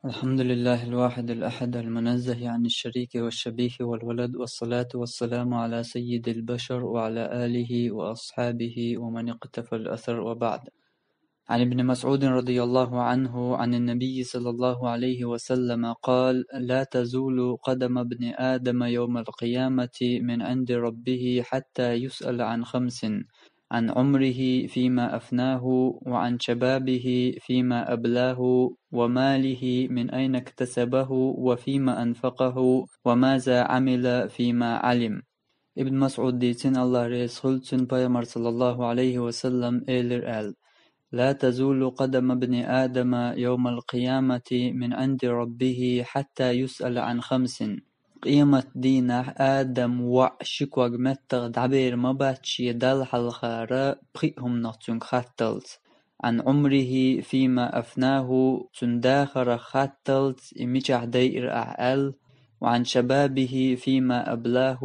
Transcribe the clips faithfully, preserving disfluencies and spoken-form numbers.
الحمد لله الواحد الأحد المنزه عن الشريك والشبيه والولد، والصلاة والسلام على سيد البشر وعلى آله وأصحابه ومن اقتفى الأثر، وبعد. عن ابن مسعود رضي الله عنه عن النبي صلى الله عليه وسلم قال: لا تزول قدم ابن آدم يوم القيامة من عند ربه حتى يسأل عن خمس: عن عمره فيما أفناه، وعن شبابه فيما أبلاه، وماله من أين اكتسبه وفيما أنفقه، وماذا عمل فيما علم. Ибн Масъуд дийцина, Аллах реза хуьлда цунна, Пайхамар, саллаллаху алейхи ва саллам, элира аьлла: لا تزول قدم ابن آدم يوم القيامة من عند ربه حتى يسأل عن خمس. Къемат дийнахь Адам воӀ ши ког меттах дӀабер ма бац шен Далла хьалхара пхиъ хӀуманах цуьнга хатталц: عن عمره فيما أفناه, цуьнан дахарах хатталц, и мичахь дайира ахь аьлла, وعن شبابه فيما أبلاه,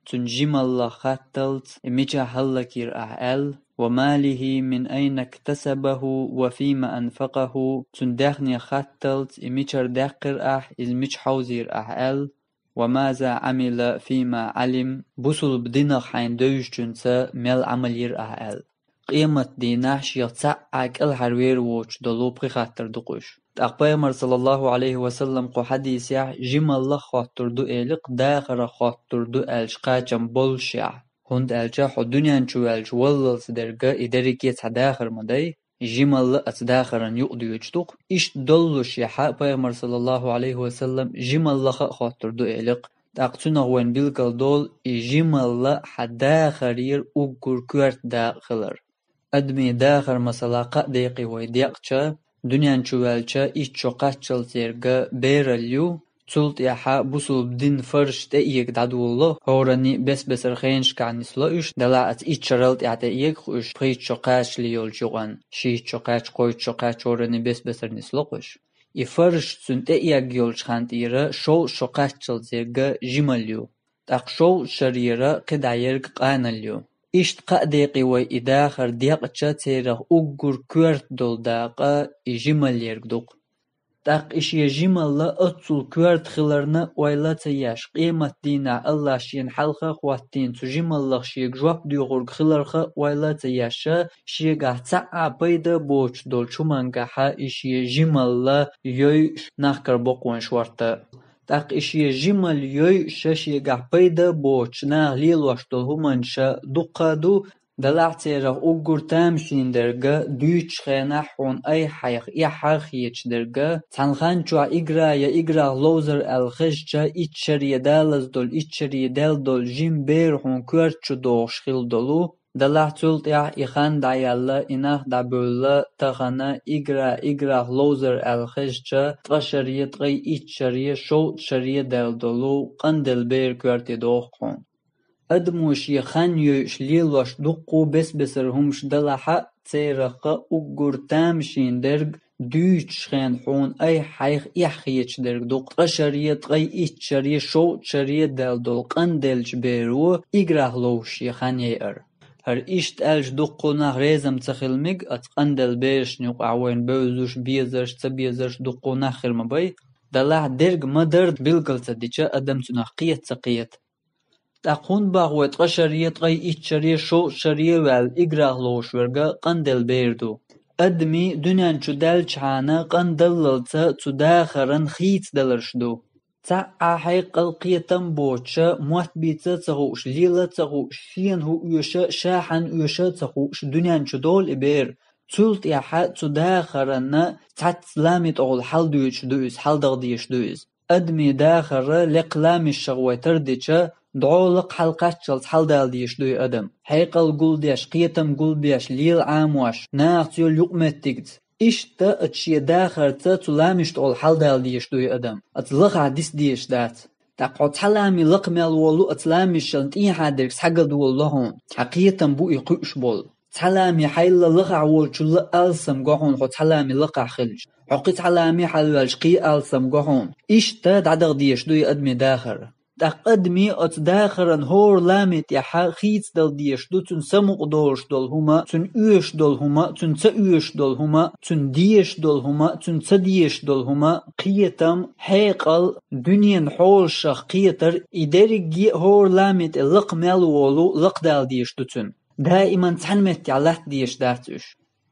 цуьнан жималлах хатталц, и мичахь хӀаллакйира ахь аьлла, وماله من أين اكتسبه وفيما أنفقه, цуьнан даьхнех хатталц, и мичара даьккхира ахь, иза мича хьовзийра ахь аьлла, وماذا عمل فيما علم, бусулба динах хьайна девзачуьнца мел Ӏамал йира ахь аьлла. Къемат дийнахь шех цхьа а кӀелхьарвер воцуш долу пхи хаттар ду-кх уьш. ТӀаккха Пайхамар, саллаллаху алейхи ва саллам, кху хьадисехь жималлах хоттур ду элира-кх, дахарах хоттур ду аьлча кхачам боллушехь. ХӀунда аьлча хьо дуьнен чу ваьлча валлалц дерг и дерриге цхьа дахар ма дай, жималла оцу дахаран юкъа доьдуш ду-кх. Иштта доллушехь Пайхамар, саллаллаху алейхи ва саллам, жималлах а хоттур ду элира-кх. ТӀаккха цунах вайна билгал долу и жималла хьан дахарера уггар коьрта дакъа хилар. Адамийн дахар, масала, кхаа декъе вай декъча, дуьнен чу ваьлча итт шо кхаччалц ерг бералла ю, цул тӀаьхьа бусулба дин фарзаш тӀеэга дӀадолало, хӀоранний бес-бесара хенашкахь нисло уьш, делахь оцу итт шарал тӀаьхьа тӀеэгахь уьш, пхийтта шо кхачале йолчу юкъанна, шийтта шо кхаьчча, кхойтта шо кхаьчча, хӀоранний бес-бесара нисло-кх уьш. И фарзаш цуьнан тӀеэга йолчу хан тӀера шовзткъа шо кхаччалц ерг жималла ю. ТӀаккха шовзткъа шарера кхидӀа ерг къаналла ю. Иштта кхаа декъе вай и дахар декъча, церах уггар коьрта долу дакъа и жималла ерг ду-кх. ТӀаккха и шен жималла оццул коьрта хиларна ойла а ца еш, къемат дийнахь Аллах шена хьалха а хӀоттийна цу жималлах шега жоп доьхург хиларх а ойла а ца еш, шегахь цхьа а пайда а боцуш долчу хӀумангахь и шен жималла йойуш нах карабо-кх вайн шортта. ТӀаккха и шен жималла йойуш шегахь пайда а боцуш наха лелош долу хӀуманаш дуккха а ду, делахь церах уггар тамашийна дерг, дуьйцучу хенахь хьуна айхьа-айхьа эхь хеташ дерг, цхьана хан чохь игра я играх ловзар аьлла хезча, итт шаре далаза долу, итт шаре даьлла долу жима бер хьуна коьрта чу догӀуш хилла долу, делахь цул тӀаьхьа и хан дӀаяьлла, и нах дӀабевлла, тахана игра играх ловзар аьлла хезча, ткъа шаре, ткъе итт шаре, шовзткъа шаре даьлла долу къанделла бер коьрте догӀу-кх хьуна. Адамо шен хан йойуш лелош дуккха а бес-бесара хӀумаш далахь а, церах а уггар тамашийна дерг, дуьйцучу хенахь хьуна айхьа-айхьа эхь хеташ дерг ду-кх ткъа шаре, ткъе итт шаре, шовзткъа шаре даьлла долу къанделлачу беро играх ловзуш шен хан яйар. ХӀара иштта аьлча дуккха а нах реза ма ца хила мега, оцу къанделла берашна юкъахь вайна бевзаш, безарш, ца безарш дуккха а нах хир ма бай. Делахь дерг ма-дарра билгал ца дича, адам цунах кхета а ца кхета. ТӀаккха хӀунда боху вай ткъа шаре, ткъе итт шаре, шовзткъа шаре а ваьлла, играх ловзуш верг къанделла бер ду? Адамийн дуьнен чу даьллачхьана къандаллалца цу дахаран хийцадаларш ду. Цхьа а хьекъал, кхетам а боцуш, мотт бийца а ца хууш, лела а ца хууш, шена хӀун оьшу, ша хьанна оьшу а ца хууш, дуьнен чу долу и бер. Цул тӀаьхьа цу дахаранна цхьацца ламийн тӀехула хьаладоьдуш ду иза, хьаладаха дезаш ду иза. Адамийн дахар лекха ламешах вай тардича, дӀо лакха хьалакхаччалц хьаладала дезаш ду и адам. Хьекъал гулдеш, кхетам гулбеш, лела Ӏамош, нахаца йолу юкъаметтигца. Иштта оцу шен дахарца цу ламешна тӀехула хьаладала дезаш ду и адам. Оцу лахахь диса дезаш дац. ТӀаккха хьо цхьа лами лакха мел волу оцу ламешна тӀехьа дерг схьагадолало хьуна. Хьан кхетам бу и кхуьуш болу. Цхьа лами хьайла лахахь волчул алсам го хьуна хьо цхьа лами лакхахь хилча. Хьо кхин цхьа лами хьалаваьлча кхин алсам го хьуна. Иштта дӀадаха дезаш ду и адамийн дахар. ТӀаккха адамий оцу дахаран хӀора ламе тӀехьа хийцадала дезаш ду цунна самукъа долуш долу хӀума, цунна оьшуш долу хӀума, цунна ца оьшуш долу хӀума, цунна дезаш долу хӀума, цунна ца дезаш долу хӀума, кхетам, хьекъал, дуьненан хьолашах кхетар, и дерриге а хӀора ламе тӀе лакха мел волу лакхадала дезаш ду цунна. Даиман цхьана меттехь латта дезаш дац уьш.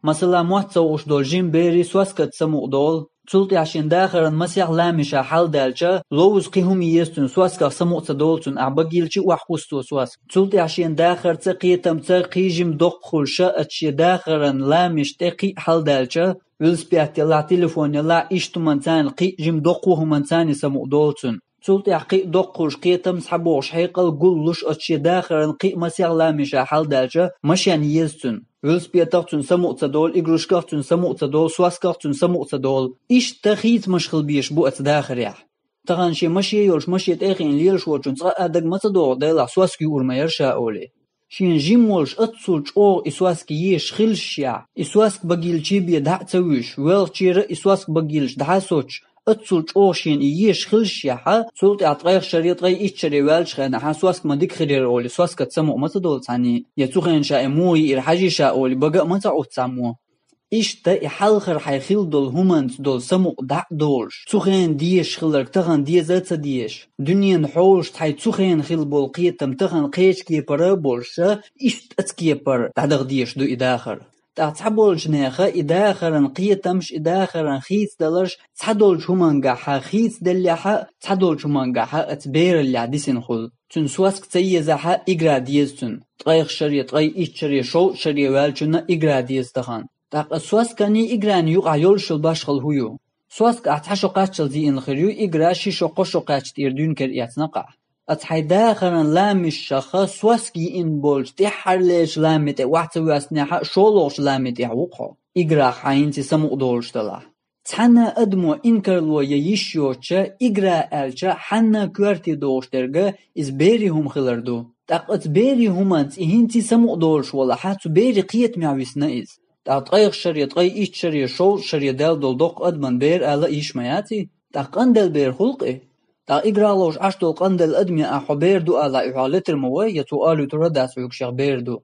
Масала, мотт ца хууш долу жима берий соьскаца самукъа долу, цул тӀаьхьа шен дахаран масех ламеша хьалдаьлча, ловза кхин хӀума еза цунна, соьсках самукъа ца долу цунна, ахь багийча охьахуссу цо соьска. Цул тӀаьхьа шен дахарца, кхетамца кхин жима доккха хуьлуш, оцу шен дахаран ламеш тӀе кхин а хьалдаьлча, велосипед елахь, телефон елахь, иштта хӀуманца, кхин а жима доккха хӀуманца самукъа долу цунна. Цул тӀаьхьа кхин а доккха хуьлуш, кхетам схьабохуш, хьекъал гуллуш, оцу шен дахаран кхин а масех ламеша хьалдаьлча, машен еза цунна. Велосипедах цунна самукъа ца долу, игрушках цунна самукъа ца долу, соьсках цунна самукъа ца долу. Иштта хийцамаш хила безаш бу оцу дахарехь. Тахана шен маше йолуш, маше тӀе а хиъна лелаш волчун цкъа а дага ма ца догӀу, делахь соьска юур ма яра ша олий. Шена жима волуш, оццул чӀогӀа и соьска езаш хилшехь, и соьска багийча бен дӀа а ца вуьйш, воьлхучуьра и соьска багийча дӀа а соцуш, оццул чӀогӀа шена и езаш хилшехь, цул тӀаьхьа ткъех шаре, ткъе итт шаре ваьллачу хенахь соьска ма дика хир яра олий, соьскаца самукъа ма ца долу цхьанний, я цу хенахь ша и муха йиира хьажий ша олий, бага а ма ца Ӏутту цхьаммо. Иштта и хьалхара хьайн хилла долу хӀуманца долу самукъа дӀа а долуш, цу хенахь дезаш хилларг тахана деза а ца дезаш, дуьненан хьолашца хьайн цу хенахь хилла болу кхетам тахана кхечу кепара а болуш, иштта оцу кепара дӀадаха дезаш ду и дахар. ТӀаккха цхьаболчу нехан и дахаран кхетамаш, и дахаран хийцадаларш цхьадолчу хӀумангахь хийцаделлехь а, цхьадолчу хӀумангахь оцу бераллехь дисина хуьлу. Цуьнан соьска ца езахь а, игра деза цунна. Ткъех шаре, ткъе итт шаре, шовзткъа шаре ваьллачунна игра деза тахана. ТӀаккха соьсканий играний юкъахь йолуш йолу башхалла хӀун ю? Соьска ахь цхьа шо кхаччалц йиъна хир ю, игра ши шо, кхо шо кхаьчча тӀера дуьйна кара эцна-кх ахь. Оцу хьайн дахаран ламешах соьска йиъна болчу тӀаьххьарлерчу ламе тӀе охьа ца воьссинехь а, шолгӀачу ламе тӀехь ву-кх хьо, играх хьан хӀинца самукъа долуш делахь. Цхьана адамо инкарло ян йиш йоцуш, игра аьлча, хьанна коьрте догӀуш дерг иза берийн хӀума хилар ду. ТӀаккха оцу берийн хӀуманца и хӀинца самукъа долуш валахь а, цу берийн кхетамехь висна иза. ТӀаккха ткъех шаре, ткъе итт шаре, шовзткъа шаре даьлла долу доккха адаман бер ала а йиш ма яций? ТӀаккха къанделла бер хуьлу-кх и? ТӀаккха игралуш Ӏаш долу къанделла адаме ахь хьо бер ду алахь, и хьох летар ма вай, я цо алуьйтур а дац хьоьга шех бер ду.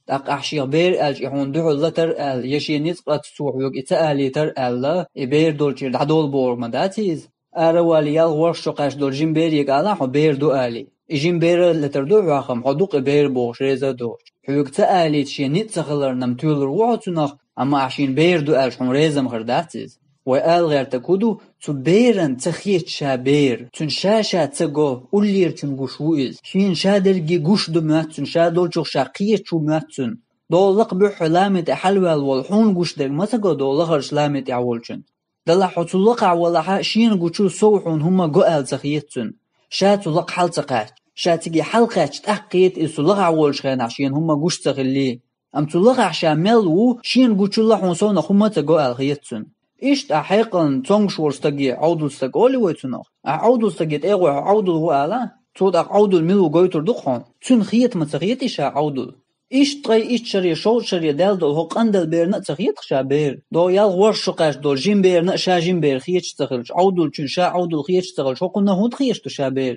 ТӀаккха ахь шех бер аьлча, и хьуна дуьхьал латар аьлла, я шен ницкъаца цо хьоьга и ца алийтар аьлла, и бер долчуьра дӀадолу бохург ма дац иза? Ара валий, ялх-ворхӀ шо кхаьчна долу жима берега алахь хьо бер ду алий. И жима бер а летар ду хьох, амма хьо ду-кх и бер бохуш, реза а доцуш. Хьоьга ца алийта шен ницкъ ца хиларна-м тоьлур ву хьо цунах, амма ахь шена бер ду аьлча, хьуна реза-м хир дац иза. Вай ала гӀертарг хӀун ду, цу беран ца хета ша бер, цуьнан ша-ша ца го, уллерачунна гуш ву иза. Шена ша дерриге гуш ду моьтту цунна, ша долчух ша кхеташ ву моьтту цунна. Долу лакха буьххье ламе тӀе хьалаваьлла волу хьуна гуш дерг ма ца го долу лахарчу ламе тӀехь волчунна. Делахь хьо цу лакхахь валахь а, шена гучул сов хьуна хӀумма го аьлла ца хета цунна. Ша цу лакха хьал ца кхаьчча, ша цига хьал кхаьчча, тӀаккха кхета иза цу лахахь волчу хенахь шена хӀумма гуш ца хиллий. Амма цу лахахь ша мел ву, шена гучул а хьуна совнах хӀумма а ца го аьлла хета цунна. Иштта ахь хьекъална цомгуш волу стаге Ӏовдал стаг олий вай цунах? Ахь Ӏовдал стаге тӀе а гӀой, хьо Ӏовдал ву ала, цо тӀаккха Ӏовдал мила ву гойтур ду-кх хьуна. Цуьнан хета ма ца хетий ша Ӏовдал? Иштта ткъе итт шаре, шовзткъа шаре даьлла долу хӀокху къанделла берна а ца хета-кх ша бер. Догу ялх-ворхӀ шо кхаьчна долу жима берна а ша жима бер хеташ ца хилча, Ӏовдалчунна ша Ӏовдал хеташ ца хилча, хӀокхунна хӀунда хеташ ду ша бер?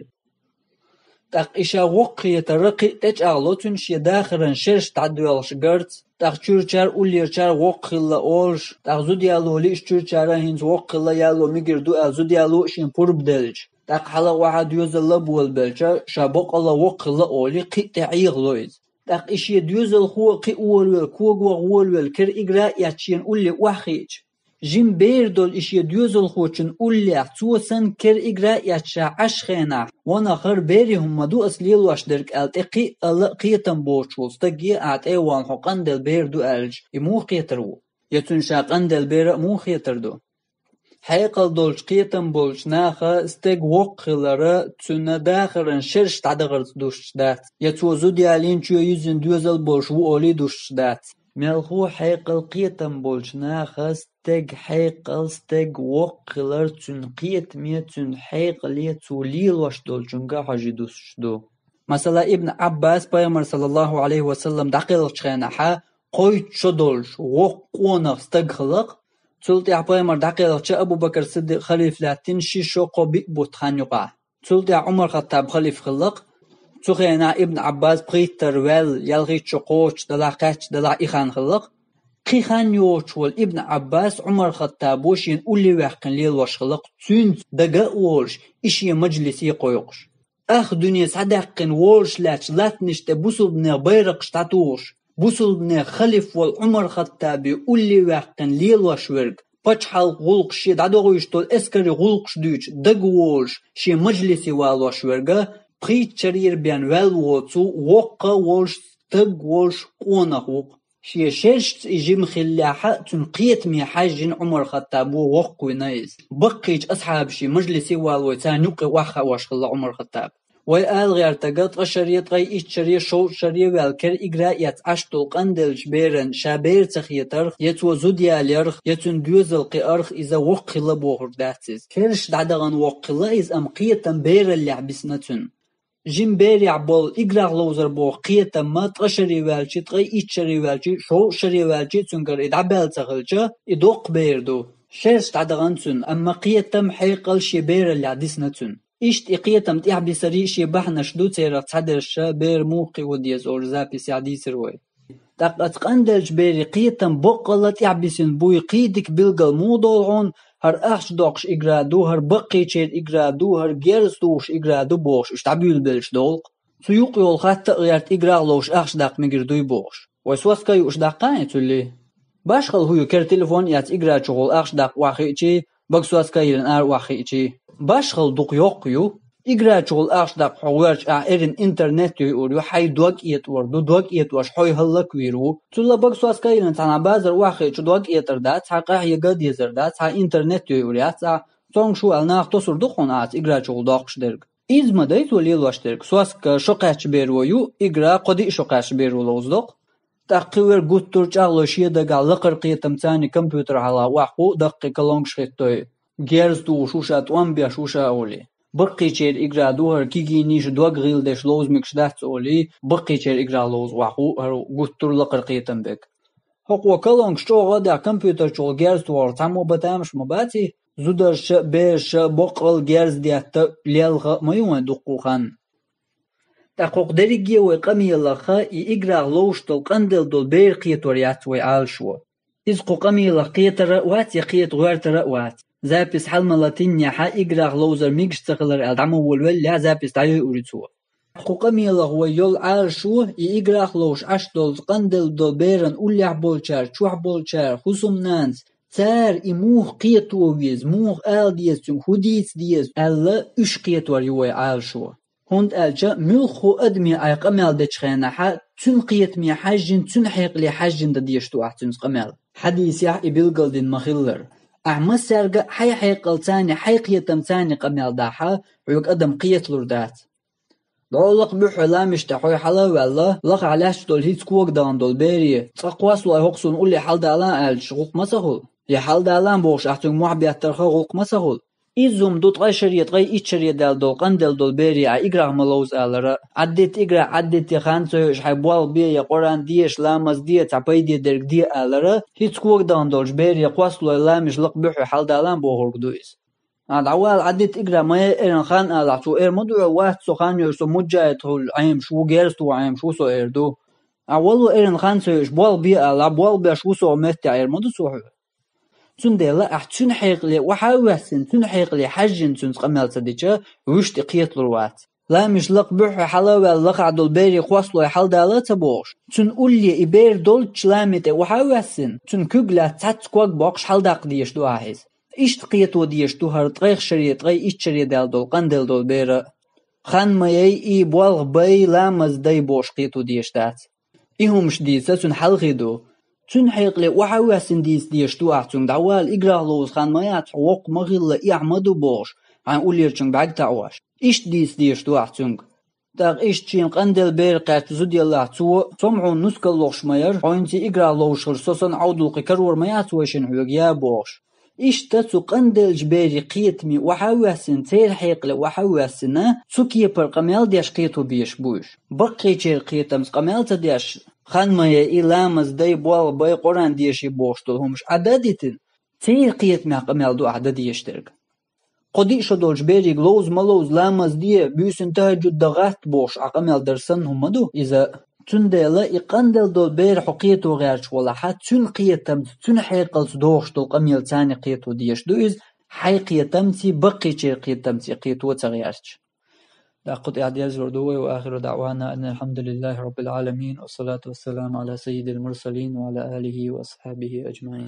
ТӀаккха и ша воккха хетар кхин а тӀечӀагӀло цуьнан шен дахаран шераш дӀадоьлхуш гарца, тӀаккха чуьрачара, уллерачара воккха хилла олуш, тӀаккха зуда яло лиъча чуьрачара хӀинца воккха хилла яло мегар ду аьлла, зуда яло а шен пурба делча, тӀаккха хьала а охьа доьзалла а болабелча, ша боккъалла воккха хилла олий, кхин а тӀе Ӏехало иза. ТӀаккха и шен доьзалхо а кхин а волавелла, когаваха волавелла, кара игра а эцна шена улле охьахиъча, жима бер долу и шен доьзалхочун уллехь, цо санна кара игра а эцна ша Ӏаш хенахь, ванах, хӀара берийн хӀума ма ду аса лелош дерг аьлла, тӀе кхин а ала а кхетам боцуш волу стаге а тӀе а вахана хьо къанделла бер ду аьлча, и муха кхетар ву? Я цуьнан ша къанделла бер а муха хетар ду? Хьекъал долчу, кхетам болчу наха стеган воккха хилар цуьнан дахаран шераш дӀадахарца дустуш дац, я цо зуда ялийна, чоюьззина доьзал болуш ву олий дустуш дац. Мелхо хьекъал, кхетам болчу наха стеган хьекъал, стеган воккха хилар цуьнан кхетаме, цуьнан хьекъале, цо лелош долчуьнга хьожий дустуш ду. Масала, Ибн Ӏаббас Пайхамар, саллаллаху Ӏалайхи ва саллам, дӀакхелхачу хенахь, кхойтта шо долуш воккха къонах стаг хилла-кх. Цул тӀаьхьа Пайхамар дӀакхелхича, Абу Бакр Сиддикъ халифа лаьттина ши шо кхо-биъ бутт хан юкъахь. Цул тӀаьхьа Ӏумар-Хаттаб халиф хилла-кх. Цу хенахь Ибн Ӏаббас пхийттара ваьлла, ялхитта шо кхочуш далахь, кхаьчча далахь и хан хилла-кх. Кхин хан йоцуш волу Ибн Ӏаббас Ӏумар-Хаттабо шена улле ваьккхина лелош хилла-кх, цуьнца дага а волуш, и шен мажлисе кхойкхуш. Ах дуьне схьадаьккхина волуш лаьтташ латтанаш тӀе бусулбанех байракхаш дӀатухуш, бусулбанех халиф волу Ӏумар-Хаттабе улле ваьккхина лелош верг, пачхьалкх гӀуллакхаш, шен дӀадохуьйтуш долу эскарийн гӀуллакхаш дуьйцуш дага волуш, шен мажлисе валош верг, пхийттара бен ваьлла воцу, воккха а волуш, стаг а волуш къонах ву-кх. Шен шерашца и жима хиллехь а, цуьнан кхетаме хьаьжжина Ӏумар-Хаттабо воккхавина иза. Баккхийчу асхьабийн мажлисе валой, царна юккъе охьахаош хилла Ӏумар-Хаттаб. Вай ала гӀертарг, ткъа шаре, ткъе итт шаре, шовзткъа шаре ваьлла кара игра а эцна Ӏаш долу къанделлачу беран ша бер ца хетарх, я цо зуда яларх, я цуьнан доьзал кхиарх иза воккха хилла бохург дац иза. Шераш дӀадахана воккха хилла иза, амма кхетам бераллехь бисна цуьнан. Жима берехь болу играх ловзар боху кхетам ма ткъа шаре ваьлча, ткъе итт шаре ваьлча, шовзткъа шаре ваьлча цуьнгара и дӀабаьлла ца хилча, и доккха бер ду. Шераш дӀадахана цуьнан, амма кхетам, хьекъал шен бераллехь дисна цуьнан. Иштта и кхетам тӀаьхьабисарий шен бахьанаш ду, церах цхьадерш бер муха кхио деза олуш записехь дийцира вай. ТӀаккха оцу къанделлачу берийн кхетам боккъалла тӀаьхьабисина буй, кхин дика билгал муха долу хьуна, хӀара ахча доккхуш игра ду, хӀара баккхийчеран игра ду, хӀара герз тухуш игра ду бохуш, уьш дӀабуьйлабеллачу долу-кх. Цу юкъа йолу хатта а гӀерта играх ловзуш ахча даккха мегар дуй бохуш. Вай соска юуш даккха а цуьллий? Башхалла хӀун ю, кара телефон а эцна игра чухула ахча даккха охьахиъчий, бага соска а йиллина ара охьахиъчий? Башхалла дукха йоккха ю. Игра чухула ахча даккха хьо гӀоьртича, ахь эрна интернет йойур ю, хьайн дог этӀор ду, дог этӀош хьо хӀаллаквийр ву. Цул а бага соска а йиллина цхьана базар охьахиъча дог этӀар дац, хьан къахьега а дезар дац, хьан интернет йойур яц ахь. Цомгуш ву аьлла нах тосур ду хьуна ахь игра чухула доккхуш дерг? Иза ма дай цо лелош дерг. Соска шо кхаьчча беро ю, игра кхо-диъ шо кхаьчча беро ловзадо-кх. ТӀаккха кхин верг гуттар а чӀагӀлой шен дагахь лакхара кхетам царна компьютер хьалха охьахуу, даккхий колонкаш хӀиттой. Герз тухуш ву ша, тӀом беш ву ша олий. Баккхийчеран игра ду хӀара, кегийнийн дог гӀийла деш ловза мегаш дац олий, баккхийчеран играх ловза охьахуу хӀара гуттар а лакхара кхетам берг. ХӀокхо колонкаш чӀогӀа а даьхьна, компьютер чухула герз тухуш цхьаммо бан тамаш ма баций, зударша а, бераша а боккъал герз детта а, лелха а ма ю вайн дуккха а хан. ТӀаккха хӀокху дерриге а вай къамелах и играх ловзуш долу къанделла долу бер кхетор яц вай Ӏалашо. Иза кху къамелах кхетар а вац, я кхета гӀоьртар а вац. Запись хьала ма латийнехь, играх ловзар мегаш ца хилар аьлла, дӀа ма волавеллехь, запись дӀайойур ю цо. Кху къамелах вай йолу Ӏалашо, и играх ловзуш Ӏаш долчу къанделла долу беран уллехь болчара, чохь болчара, хӀусамнанас, цара и муха кхето веза, муха ала деза цуьнга, хӀун дийца деза аьлла, уьш кхетор ю вай Ӏалашо. ХӀунда аьлча муьлхха а адаме ахь къамел дечу хенахь, цуьнан кхетаме хьаьжжина, цуьнан хьекъале хьаьжжина дан дезаш ду ахь цуьнца къамел. Хьадисехь и билгалдина ма-хиллара. Ахь массаьрга а хьайн хьекъалца а, хьайн кхетамца а къамел дахь, хьоьга адам кхеталур дац. ДӀо лакха буьххье ламазаш тӀе хьо хьала а ваьлла, лахахь лаьтташ долу хӀинца кога дахана долу бере, цкъа кхоссалой хӀокху суна улле хьаладала а аьлча, гӀуллакх ма ца хуьлу? Я хьаладала а бохуш, ахь цуьнга мохь беттарх а гӀуллакх ма ца хуьлу? Иза хӀума ду ткъе шаре, ткъе итт шаре даьлла долу къанделла долу бере ахь играх ма ловза алара, Ӏаддитта играх, Ӏаддитте хан ца йойуш хьайн болх бе, я Къуръан деша, ламаз де, цхьа пайде дерг де алара, хӀинца кога дахана долчу бере кхоссалой ламазаш лакха буьххье хьаладала а бохург ду иза. Ахь дӀавала Ӏаддитта играх, ма яй эрна хан алахь, цо эр ма ду хьоьга, вац со хан йойуш, со муджахӀид хуьлу Ӏемаш ву, герз туху Ӏемаш ву со эр ду. Ахь вало эрна хан ца йойуш, болх бе алахь, болх беш ву со хӀокху меттехь эр ма ду цо хьоьга. Цундела ахь цуьнан хьекъале охьа а воьссина, цуьнан хьекъале хьаьжжина цуьнца къамел ца дича, вуьшта и кхеталур вац. Ламазаш лакха буьххье хьала а ваьлла, лахахь долу бере кхоссалой хьаладала а ца бохуш, цуьнан улле и бер долчу ламе тӀе охьа а воьссина, цуьнан куьг лаьцна цхьацца ког боккхуш хьаладаккха дезаш ду ахь иза. Иштта кхето дезаш ду хӀара ткъех шаре, ткъе итт шаре даьлла долу къанделла долу бер а. Хан ма яй, и болх бай, ламаз дай бохуш кхето дезаш дац. И хӀумаш дийца цуьнан хьалхе ду. Цуьнан хьекъале охьа а воьссина дийца дезаш ду ахь цуьнга, дӀавала, играх ловза хан ма яц хьо, воккха ма хилла, эхь ма ду бохуш, хьайн уллерчуьнга бӀаьрг таӀош. Иштта дийца дезаш ду ахь цуьнга. ТӀаккха иштта шена къанделла бер кхаьчча зуда еллахь, цо: «Со-м хьуна нускал лохуш ма яра, хьо хӀинца играх ловзуш хилча, со санна Ӏовдал кхин карор ма яц вай шина хьоьга, я», – бохуш. Иштта цу къанделлачу берийн кхетаме охьа а воьссина, церан хьекъале охьа а воьссина, цу кепара къамел деш кхето безаш бу уьш. Баккхийчеран кхетамца къамел ца деш, хан ма яй, ламаз дай, болх бай, Къуръан деший бохуш долу хӀумаш Ӏа дан а дитина, церан кхетамехь къамел ду ахь дан дезаш дерг. кхо-диъ шо долчу берига ловза ма ловза, ламаз де, буьйсанна тахӀажжуд дан гӀатта бохуш, Ӏа къамел дар санна хӀума ма ду иза. Цундела и къанделла долу бер хьо кхето гӀерташ валахь, цуьнан кхетамца, цуьнан хьекъалца дохуш долу къамел царна кхето дезаш ду иза, хьайн кхетамций, баккхийчеран кхетамций кхето ца гӀерташ. ТӀаккха тӀаьхьа дерзор ду вай, ва ахиру даъвана анил хьамдулиллахи раббил Ӏаламин, ва салату ва саламу Ӏала саййидил мурсалин, ва Ӏала алихи ва асхьабихи аджмаин.